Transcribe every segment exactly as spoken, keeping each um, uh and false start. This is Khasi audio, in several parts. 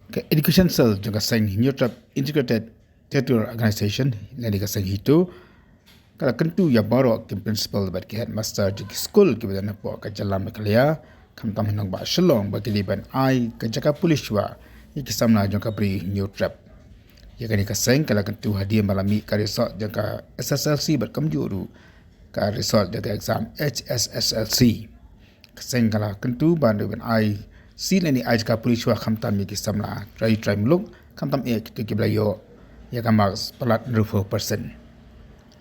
Ka Education Cell jong ka seng Hynñiewtrep Integrated Territorial Organization lane ka seng HITO ka la kyntu ïa baroh ki principal bad ki headmaster jong ki skul kiba don hapoh ka jylla Meghalaya, khamtam ha nongbah Shillong, ba ki dei ban ai ka jaka pule shuwa ïa ki samla jong ka Bri Hynñiewtrep. Ïa kane ka seng ka la kyntu hadien ba la mih ka result jong ka S S L C bad kumjuh ruh ka result jong ka exam H S S L C. Ka seng ka la kyntu ban dei ban ai shuh lane ai jaka pule shuwa khamtam ïa ki samla trai trai muluk, khamtam eh kito kiba la ïoh ïa ka marks palat hynriewphew percent.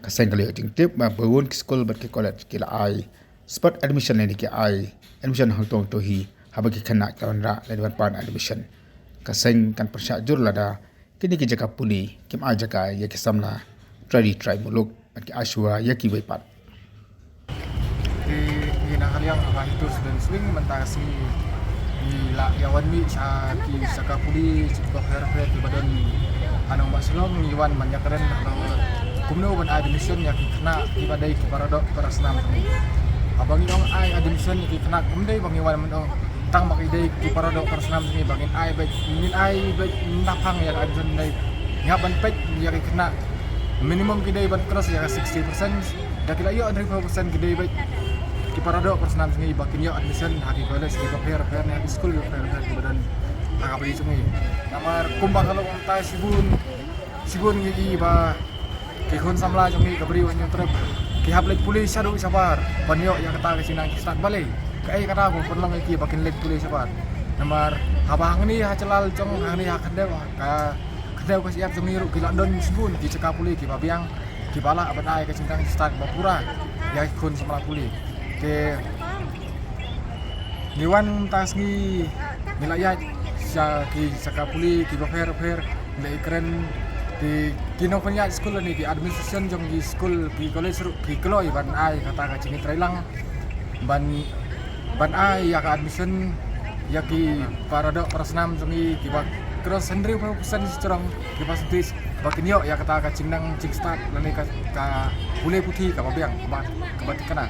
Ka seng ka la ïoh jingtip ba bun ki skul bad ki college ki la ai spot admission lane ki ai admission hangto hangto hi haba ki khynnah ki la wanrah lane ban pan admission. Ka seng kan pyrshah jur lada kine ki jaka pule kim ai jaka ïa ki samla trai trai muluk bad ki ai shuwa ïa kiwei pat. Te ngi na ka liang ka HITO Students Wing mynta ka sngi ngi la ïa wan mih sha ki jaka pule jong ki bapher bapher kiba don ha nongbah Shillong, ngi wan ban ïakren halor kumno ban ai admission ïa ki khynnah kiba dei ki paradoh parasnam jong ngi. Haba ngi ong ai admission ïa ki khynnah, ym dei ba ngi wan ban ong tang ba ki dei ki paradoh parasnam jong ngi ba ngin ai beit, ngin ai beit naphang ïa ka admission. Dei ngi hap ban peit ïa ki khynnah minimum ki dei ban cross ïa ka sixty percent. Da ki la ïoh hynriewphew percent ki dei beit ki paradoh parasnam jong ngi ba kin ïoh admission ha ki college kiba pher pher ne ha ki skul kiba pher pher kiba don ha ka Bri jong ngi. Namar kumba ka long mynta shibun shibun ngi i ba ki khun samla jong ngi ka Bri Hynñiewtrep ki hap leit pule shaduh shabar ban ïoh ïa kata ka jingnang jingstad. Balei? Kaei kata ba pynlong ïa ki ba kin leit pule shabar? Namar haba hangne ha Jylla Lajong, hangne ha khyndew, ka khyndew ka shyiap jong ngi ruh ki la don shibun ki jaka pule kiba biang kiba lah ban ai ka jingnang jingstad ba pura ïa ki khun samla pule. Te ngi wan mynta ka sngi ngi la ïaid sha ki jaka pule kiba pher pher, ngi la ïakren. Te ki nongpynïaid skul lane ki administration jong ki skul ki college ruh ki kloi ban ai kata ka jingïatreilang ban ban ai ïa ka admission ïa ki paradoh parasnam jong ngi kiba cross hynriewphew percent shajrong ki percentage ba kin ïoh ïa kata ka jingnang jingstad lane ka, ka pule puthi kaba biang kaba, kaba thikna.